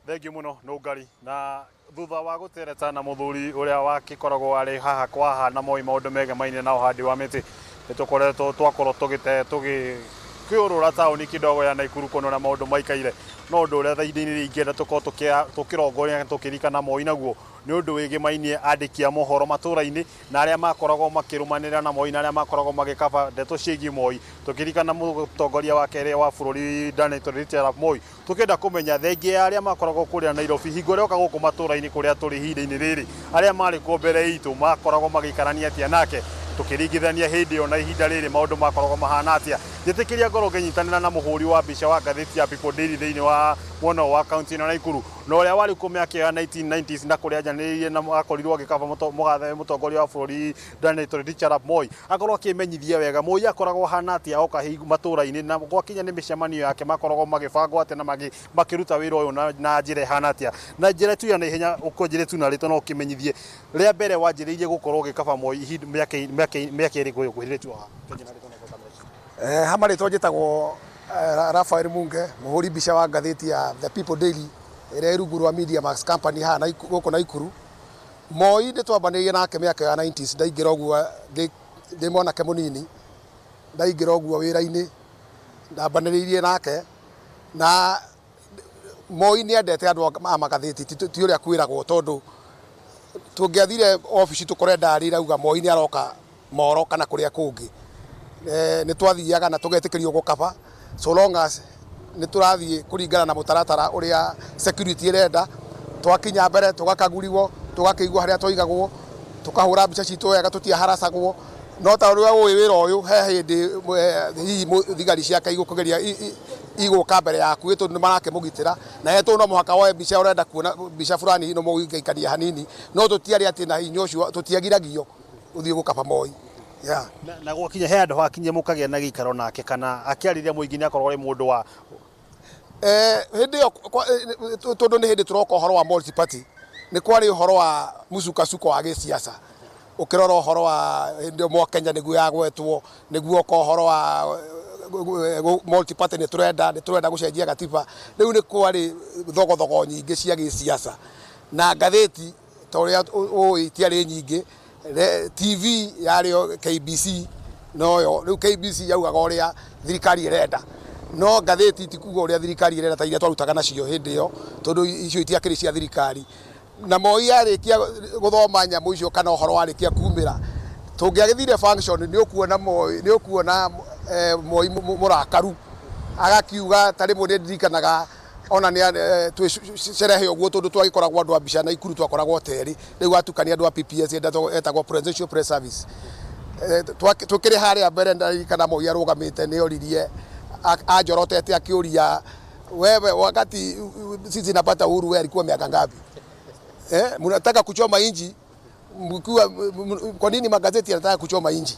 Thengiũ mũno Nũngari. Na thutha wa gũtereta na mũthuri ũrĩa wakĩkoragwo arĩ haha kwa haha na moĩ maũndũ megemaine na ũhandi wa mĩtĩ, nĩ tũkoretwo twakorwo tũgĩte tũgĩkĩũrũra taũni kidogo ya Naikuru kuona ũrĩa maũndũ maikaire. No ũndũ ũrĩa thaa ihinda-inĩ rĩrĩ ingĩenda tũkorwo tũkĩrongoria na tũkĩririkana Moi naguo nĩ ũndũ wĩgĩmainie andĩki a mohoro matũra-inĩ na arĩa makoragwo makĩrũmanĩrĩra na Moi na arĩa makoragwo magĩkaba ndeto ciĩgiĩ Moi. Tũkĩririkana mũtongoria wa kerĩ wa bũrũri Daniel Toroitich arap Moi. Tũkĩenda kũmenya thengia ya arĩa makoragwo kũrĩa Nairobi hingo ĩrĩa oka gũkũ matũra-inĩ kũrĩa tũrĩ ihinda-inĩ rĩrĩ, arĩa marĩ kuo mbere itũ makoragwo magĩikarania atĩa nake, tũkĩringithania hĩndĩ ĩyo na ihinda rĩrĩ maũndũ makoragwo mahana atĩa. Njĩtĩkĩria ngorwo ngĩnyitanĩra na mũhũri wa mbica wa ngathĩti ya People Daily thĩinĩ wa mwena ũyũ wa kaunti ĩno ya Naikuru na ũrĩa warĩ kuo mĩaka ĩyo ya 1990s na kũrĩa anjanĩrĩire na akorirwo agĩkaba mũgathe mũtongoria wa bũrũri Daniel Toroitich arap Moi akorwo akĩmenyithia wega Moi akoragwo ahana atĩa oka matũra-inĩ na gwakinya nĩ mĩcemanio yake makoragwo magĩbangwo atĩa na makĩruta wĩra ũyũ na njĩra ĩhana atĩa. Na njĩra tu ya naihenya ũkũnjĩre tu na rĩtwa na ũkĩmenyithie rĩa mbere wanjĩrĩirie gũkorwo ũgĩkaba Moi mĩaka ĩrĩkũ ĩkuhĩrĩrĩtie haha. Ha marĩtwa njĩtagwo Raphael Munge, mũhũri mbica wa ngathĩti ya The People Daily ĩrĩa ĩ rungu rwa Media Max Company haha gũkũ Naikuru. Moi nĩ twambanĩirie nake mĩaka ya 90s ndaingĩra ũguo ndĩ mwanake mũnini, ndaingĩra ũguo wĩra-inĩ ndambanĩrĩirie nake na Moi nĩ endete andũ a magathĩti ti ũrĩa kwĩragwo tondũ tũngĩathire obici tũkore ndari ĩrauga Moi nĩ aroka Moro kana kũrĩa kũngĩ, nĩ twathiaga na tũgetĩkĩrio gũkaba so long as nĩ tũrathiĩ kũringana na mũtaratara ũrĩa security ĩrenda. Twakinya mbere tũgakaguriwo, tũgakĩigwo harĩa twaigagwo, tũkahũra mbica citũ wega tũtiaharacagwo. No ta ũrĩa ũĩ wĩra ũyũ he hĩndĩ hihi thigari ciake igũkũgeria igũka mbere yaku tondũ nĩ marakĩmũgitĩra na he tondũ no mũhaka woe mbica ũrenda kuona mbica fulani no mũgũikaikania hanini, no tũtiarĩ atĩ na hinya ũcio tũtiagiragio gũthiĩ gũkaba Moi. Yeah. Na gwakinya he handũ hakinyie mũkagĩa na gĩikaro nake kana akĩarĩria mũingĩ nĩ akoragwo arĩ mũndũ wa Hĩndĩ ĩyo tondũ nĩ hĩndĩ tũroka ũhoro wa multi party nĩ kwarĩ ũhoro wa mũcukasuko wa gĩsiasa ũkĩrora ũhoro wa hĩndĩ ĩyo Mwakenya nĩguo yagwetwo nĩguo oka ũhoro wa multi party nĩ tũrenda nĩ tũrenda gũcenjia gatiba rĩu nĩ kwarĩ thogothogo nyingĩ cia gĩsiasa na ngathĩti ta ũrĩa ũĩ itiarĩ nyingĩ, TV yarĩ o KBC noyo, rĩu KBC yaugaga ũrĩa thirikari ĩrenda, no ngathĩti ti kuga ũrĩa thirikari ĩrenda ta iria twarutaga nacio hĩndĩ ĩyo, tondũ icio itiakĩrĩ cia thirikari. Na Moi arĩkia gũthoma nyamũ icio kana ũhoro warĩkia kumĩra, tũngĩagĩthire function nĩ ũkuona Moi, nĩ ũkuona Moi mũrakaru, agakiuga ta rĩmwe nĩ ndirikanaga ona nĩ twĩ sherehe ũguo tondũ twagĩkoragwo andũ a mbica Naikuru twakoragwo terĩ rĩu atukania andũ a PPS etagwo Presidential Press Service. Tũkĩrĩ harĩa mbere ndarikana Moi arũgamĩte nĩ oririe anjorotete akĩũria wewe wakati sisi napata uhuru wewe alikuwa miaka ngapi? Eh, mnataka kuchoma inchi mkiwa, kwa nini magazeti yanataka kuchoma inchi?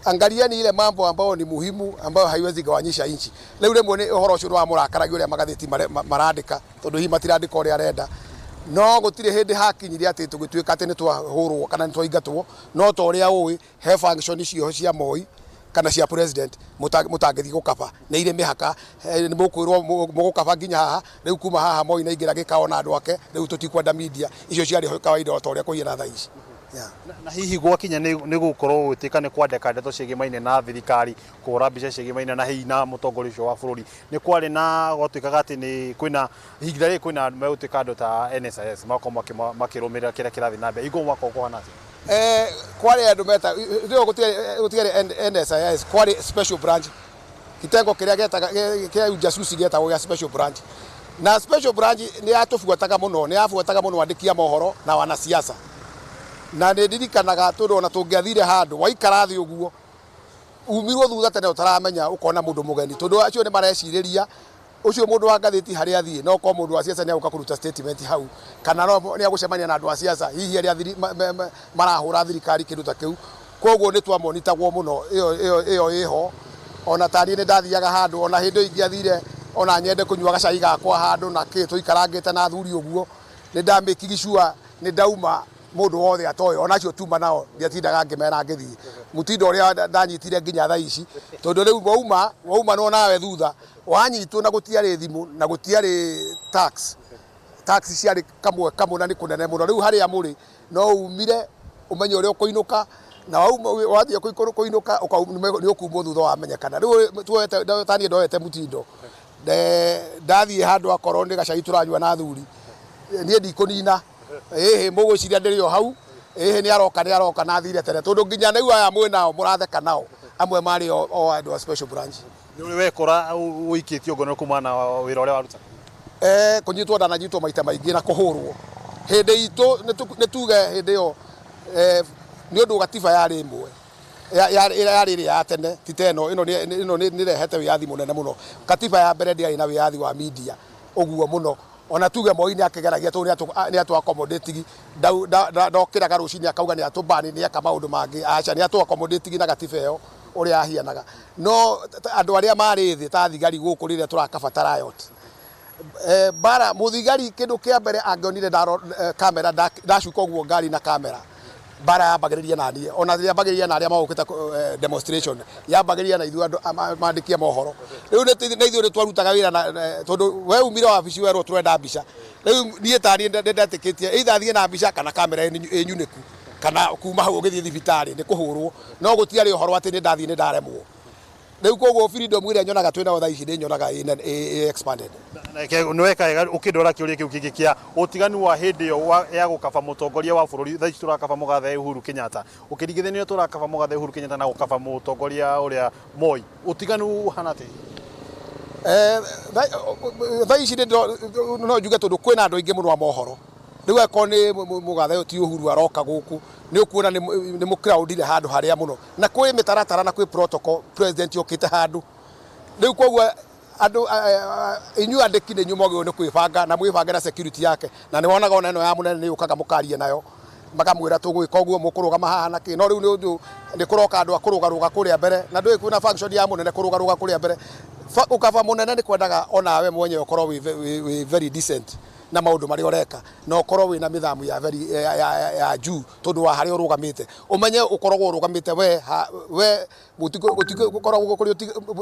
Angalieni ile mambo ambayo ni muhimu ambayo haiwezi gawanyisha inchi. Rĩu rĩmwe nĩ ũhoro ũcio nĩwamũrakaragia ũrĩa magathĩti marandĩka tondũ hihi matirandĩka ũrĩa arenda, no gũtirĩ hĩndĩ hakinyire atĩ tũgĩtuĩka atĩ nĩ twahũrwo kana nĩ twaingatwo, no ta ũrĩa ũĩ he function cio cia Moi kana cia president mũtangĩthiĩ gũkaba, nĩ irĩ mĩhaka, nĩ mũkwĩrwo mũgũkaba nginya haha, rĩu kuma haha Moi nĩ aingĩra gĩkao na andũ ake, rĩu tũtikwenda media, icio ciarĩ kawaida o ta ũrĩa kũhiana thaa ici. Yeah. Na hihi gwakinya nĩ gũkorwo gũgĩtuĩka nĩ kwandĩka ndeto ciĩgĩmaine na thirikari, kũhũra mbica ciĩgĩmaine na hihi na mũtongoria ũcio wa bũrũri, nĩ kwarĩ na gwatuĩkaga atĩ nĩ kwĩna ihinda rĩrĩ kwĩna megũtuĩka andũ ta NSIS magakorwo makĩrũmĩrĩra kĩrĩa kĩrathiĩ na mbere, hingo gwakorwo kũhana atĩa? Kwarĩ andũ meta hĩndĩ ĩyo gũtiarĩ NSIS, kwarĩ special branch, kitengo kĩrĩa gĩetaga kĩa ujasusi gĩetagwo gĩa special branch, na special branch nĩ yatũbuataga mũno, nĩ yabuataga mũno andĩki a mohoro na wanasiasa, na nĩ ndirikanaga tondũ ona tũngĩathire handũ waikara thĩ ũguo umirwo thutha tene ũtaramenya ũkona mũndũ mũgeni, tondũ acio nĩ marecirĩria ũcio mũndũ wa ngathĩti harĩa athiĩ no korwo mũndũ wa siasa nĩ agũka kũruta statement hau, kana no nĩ agũcemania na andũ a siasa hihi arĩa marahũra thirikari kĩndũ ta kĩu. Koguo nĩ twamonitagwo mũno ĩyo ĩyo ĩyo ĩho. Ona ta niĩ nĩ ndathiaga handũ ona hĩndĩ ĩyo ingĩathire ona nyende kũnyua gacai gakwa handũ na kĩ tũikarangĩte na athuri ũguo, nĩ ndamĩkigi sure nĩ ndauma mũndũ wothe atoĩ ona acio tuma nao ndiatindaga ngĩmera ngĩthiĩ. Mũtindo ũrĩa ndanyitire nginya thaa ici, tondũ rĩu wauma waumanwo nawe thutha, wanyitwo na gũtiarĩ thimũ na gũtiarĩ Tax tax ciarĩ kamwe kamwe na nĩ kũnene mũno. Rĩu harĩa mũrĩ no umire ũmenye ũrĩa ũkũinũka, na wauma wathiĩ kũinũka nĩ ũkumwo thutha wamenyekana. Rĩu tuoete taniĩ ndoete mũtindo, ndathiĩ handũ akorwo nĩ gacai tũranyua na athuri, niĩ ndikũnina, ĩhĩ mũgwĩciria ndĩrĩ o hau, ĩhĩ nĩ aroka, nĩ aroka na athire tene, tondũ nginya rĩu aya mwĩ nao mũratheka nao amwe marĩ o andũ a special branch. Nĩ ũrĩ wekora ũikĩtio ngono kumana na wĩra ũrĩa waruta? Kũnyitwo ndananyitwo maita maingĩ na kũhũrwo. Hĩndĩ itũ nĩ tuge hĩndĩ ĩyo, nĩ ũndũ gatiba yarĩ ĩmwe yarĩ ĩrĩa ya tene, ti ta ĩno. Ĩno nĩ ĩrehete wĩyathi mũnene mũno. Katiba ya mbere ndĩarĩ na wĩyathi wa media ũguo mũno. Ona tuge Moi nĩ akĩgeragia tondũ nĩ atũ accommodate, ndokĩraga rũcinĩ akauga nĩ atũbani, nĩ eka maũndũ mangĩ, aca, nĩ atũ accommodate na gatiba ĩyo ũrĩa yahianaga. No andũ arĩa marĩ thĩ ta thigari gũkũ rĩrĩa tũrakabata riot, bara mũthigari kĩndũ kĩa mbere angĩonire kamera ndacuka ũguo ngari na kamera, bara yambagĩrĩria na niĩ, ona yambagĩrĩria na arĩa magũkĩte demonstration, yambagĩrĩria na ithuĩ andũ mandĩkie mohoro. Rĩu nĩ ithuĩ nĩ twarutaga wĩra na tondũ we umire wabici werwo tũrenda mbica. Rĩu niĩ taniĩ nĩ ndetĩkĩtie either thiĩ na mbica kana kamera ĩnyunĩku, kana kuma hau ũgĩthiĩ thibitarĩ nĩ kũhũrwo, no gũtiarĩ ũhoro atĩ nĩ ndathiĩ nĩ ndaremwo. Rĩu koguo freedom ĩrĩa nyonaga twĩ nayo thaa ici nĩ nyonaga ĩ expanded. Nĩ weka wega ũkĩndwara kĩũria kĩu kĩngĩ kĩa ũtiganu wa hĩndĩ ĩyo ya gũkaba mũtongoria wa bũrũri. Thaa ici tũrakaba mũgathe Uhuru Kenyatta, ũkĩringithania tũrakaba mũgathe Uhuru Kenyatta na gũkaba mũtongoria ũrĩa Moi, ũtiganu ũhana atĩa? Thaa ici no njuge tondũ kwĩna andũ aingĩ mũno a mohoro. Rĩu angĩkorwo nĩ mũgathe ti Uhuru aroka gũkũ, nĩ ũkuona nĩ mũcrowdire handũ harĩa mũno, na kwĩ mĩtaratara na kwĩ protocol president okĩte handũ. Rĩu koguo andũ inyuĩ andĩki nĩ inyuĩ mwagĩrĩirwo nĩ kwĩbanga na mwĩbange na security yake, na nĩ wonaga ona ĩno ya mũnene nĩ yũkaga mũkaria nayo, makamwĩra tũgwĩka ũguo, mũkũrũgama haha na kĩ. No rĩu nĩ ũndũ nĩ kũroka andũ a kũrũgarũga kũrĩa mbere, na ndũĩ kwĩna function ya mũnene kũrũgarũga kũrĩa mbere. Ũkaba mũnene nĩ kwendaga onawe mwenyewe ũkorwo wĩ very decent na maũndũ marĩa ũreka, na ũkorwo wĩna mĩthamu ya very ya juu tondũ wa harĩa ũrũgamĩte. Ũmenye ũkoragwo ũrũgamĩte we gũkoragwo kũrĩ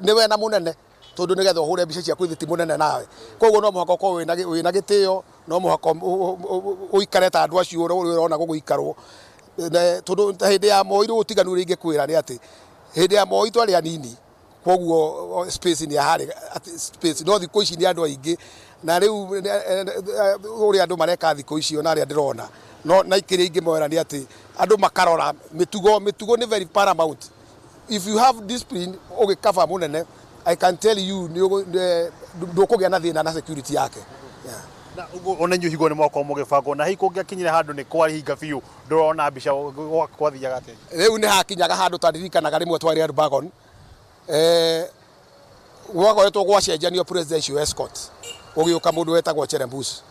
nĩ we na mũnene, tondũ nĩgetha ũhũre mbica ciaku ithe ti mũnene nawe. Koguo no mũhaka ũkorwo wĩna gĩtĩo, no mũhaka ũikare ta andũ acio ũrĩa ũrona gũgũikarwo. Tondũ ta hĩndĩ ya Moi rĩu ũtiganu ũrĩa ingĩkwĩra nĩ atĩ hĩndĩ ya Moi twarĩ anini, koguo space nĩ yarĩ space, no thikũ ici nĩ andũ aingĩ, na rĩu ũrĩa andũ mareka thikũ ici ona arĩa ndĩrona no na kĩrĩa ingĩmwĩra nĩ atĩ andũ makarora mĩtugo. Mĩtugo nĩ very paramount. If you have discipline ũgĩkaba mũnene, I can tell you ndũkũgĩa na thĩna na security yake. Yeah. Na ũguo ona inyuĩ hingo nĩ mwakorwo mũgĩbangwo, na hihi kũngĩakinyire handũ nĩ kwahinga biũ ndũrona mbica, gwathiaga atĩa? Rĩu nĩ hakinyaga handũ taririkanaga rĩmwe twarĩ Elbagon, gwakoretwo gwacenjanio presidential escort, gũgĩũka mũndũ wetagwo Cherembus.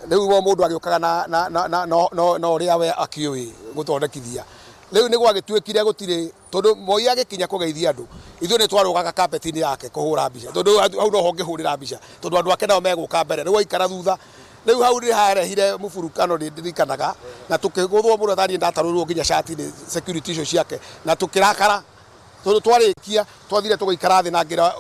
Rĩu o mũndũ agĩũkaga na ũrĩa we akĩũĩ gũthondekithia. Rĩu nĩ gwagĩtuĩkire gũtirĩ, tondũ Moi agĩkinya kũgeithia andũ, ithuĩ nĩ twarũgaga carpet-inĩ yake kũhũra mbica, tondũ hau noho ũngĩhũrĩra mbica, tondũ andũ ake nao megũka mbere, rĩu waikara thutha. Rĩu hau nĩ harehire mũburukano, nĩ ndirikanaga, na tũkĩgũthwo mũno, taniĩ ndatarũrirwo nginya cati nĩ security icio ciake, na tũkĩrakara tondũ twarĩkia twathire tũgĩikara thĩ na ngĩra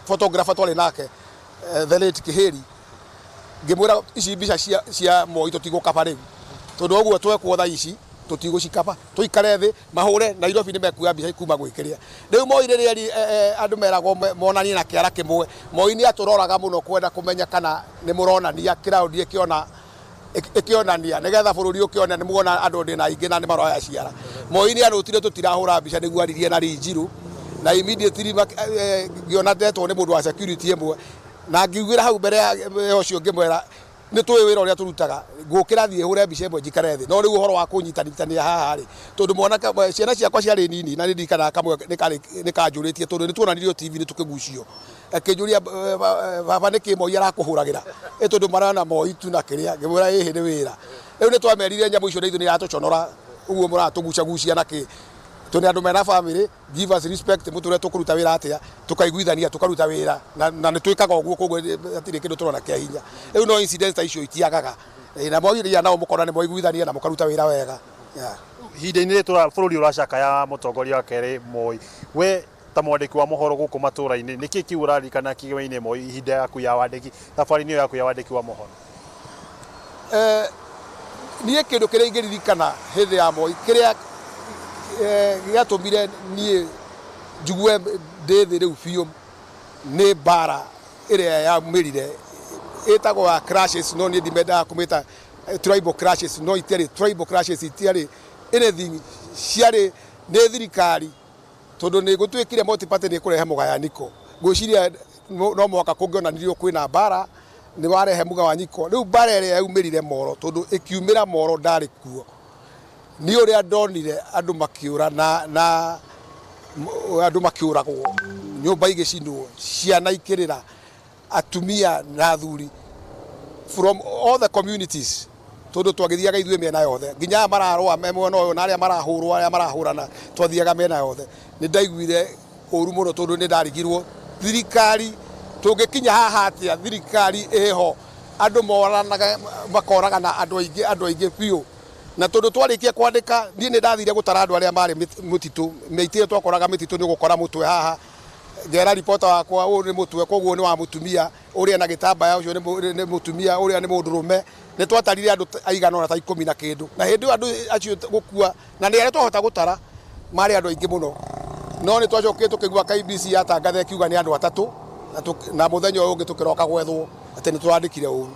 photographer twarĩ nake, the late Kiheri, ngĩmwĩra ici mbica cia Moi tũtigũkaba rĩu, tondũ ũguo twekwo thaa ici tũtigũcikaba, tũikare thĩ mahũre Nairobi nĩ mekuoya mbica kuma gwĩkĩrĩa. Rĩu Moi rĩrĩa andũ meragwo monanie na kĩara kĩmwe, Moi nĩ atũroraga mũno kwenda kũmenya kana nĩ mũronania kĩraũndi ĩkĩona ĩkĩonania nĩgetha bũrũri ũkĩone nĩ muona andũ ndĩ na aingĩ na nĩ maroya ciara. Moi nĩ anũtire tũtirahũra mbica nĩguo aririe na Rinjiru, na immediately ngĩona ndetwo nĩ mũndũ wa security ĩmwe, na ngiugĩra hau mbere ya ũcio ngĩmwĩra nĩ tũĩ wĩra ũrĩa tũrutaga, ngũkĩra thiĩ hũre mbica ĩmwe njikare thĩ. No rĩu ũhoro wa kũnyitanithania haha rĩ, tondũ mwanake ciana ciakwa ciarĩ nini, na nĩ ndirikanaga kamwe nĩ kanjũrĩtie, tondũ nĩ tuonanirio TV nĩ tũkĩgucio, akĩnjũria, "Baba, nĩkĩ Moi arakũhũragĩra?" Ĩ tondũ marona Moi tu na kĩrĩa, ngĩmwĩra ĩhĩ nĩ wĩra. Rĩu nĩ twamerire nyamũ icio na ithuĩ nĩ iratũconora ũguo mũratũgucagucia na kĩ, tũrĩ andũ mena family, give us respect, mũtũre tũkũruta wĩra atĩa, tũkaiguithania tũkaruta wĩra na nĩ twĩkaga ũguo, koguo hatirĩ kĩndũ tũrona kĩa hinya. Rĩu no incidents ta icio itiagaga, na mwaria nao mũkona nĩ mwaiguithania na mũkaruta wĩra wega. Yeah. Ihinda-inĩ rĩrĩ bũrũri ũracakaya mũtongoria wa kerĩ Moi, we Ta mwandĩki wa mohoro gũkũ matũra-inĩ, nĩkĩ kĩu ũraririkana kĩgemaine Moi ihinda yaku ya wandĩki, thabarĩ-inĩ ĩyo yaku ya wandĩki wa mohoro? Niĩ kĩndũ kĩrĩa ingĩririkana hĩndĩ ya Moi kĩrĩa gĩatũmire niĩ njigue ndĩ thĩ rĩu biũ nĩ mbara ĩrĩa yaumĩrire ĩtagwo ya clashes, no niĩ ndimendaga kũmĩta tribal clashes, no itiarĩ tribal clashes, itiarĩ anything, ciarĩ nĩ thirikari, tondũ nĩ gũtuĩkire multi-party nĩ kũrehe mũgayaniko. Ngwĩciria no mũhaka kũngĩonanirio kwĩna mbara nĩ warehe mũgawanyiko. Rĩu mbara ĩrĩa yaumĩrire Moro, tondũ ĩkiumĩra Moro ndarĩ kuo, niĩ ũrĩa ndonire andũ makĩũra na andũ makĩũragwo, nyũmba igĩcinwo, ciana ikĩrĩra, atumia na athuri from all the communities, tondũ twagĩthiaga ithuĩ mĩena yothe, nginya aya mararũa me mwena ũyũ na arĩa marahũrwo, arĩa marahũrana, twathiaga mĩena yothe. Nĩ ndaiguire ũru mũno tondũ nĩ ndarigirwo thirikari tũngĩkinya haha atĩa, thirikari ĩho andũ moranaga makoragana, andũ aingĩ, andũ aingĩ biũ. Na tondũ twarĩkia kwandĩka, niĩ nĩ ndathire gũtara andũ arĩa marĩ mũtitũ mĩitĩ ĩyo twakoraga mĩtitũ, nĩ ũgũkora mũtwe haha, ngera ripota wakwa, ũyũ nĩ mũtwe, koguo nĩ wa mũtumia ũrĩa na gĩtambaya, ũcio nĩ mũtumia, ũrĩa nĩ mũndũrũme. Nĩ twatarire andũ aigana ũna ta 10 na kĩndũ, na hĩndĩ ĩyo andũ acio gũkua na nĩ arĩa twahota gũtara marĩ andũ aingĩ mũno. No nĩ twacokire tũkĩigua KBC yatangatha ĩkiuga nĩ andũ 3, na mũthenya ũyũ ũngĩ tũkĩroka gwethwo atĩ nĩ tũrandĩkire ũru.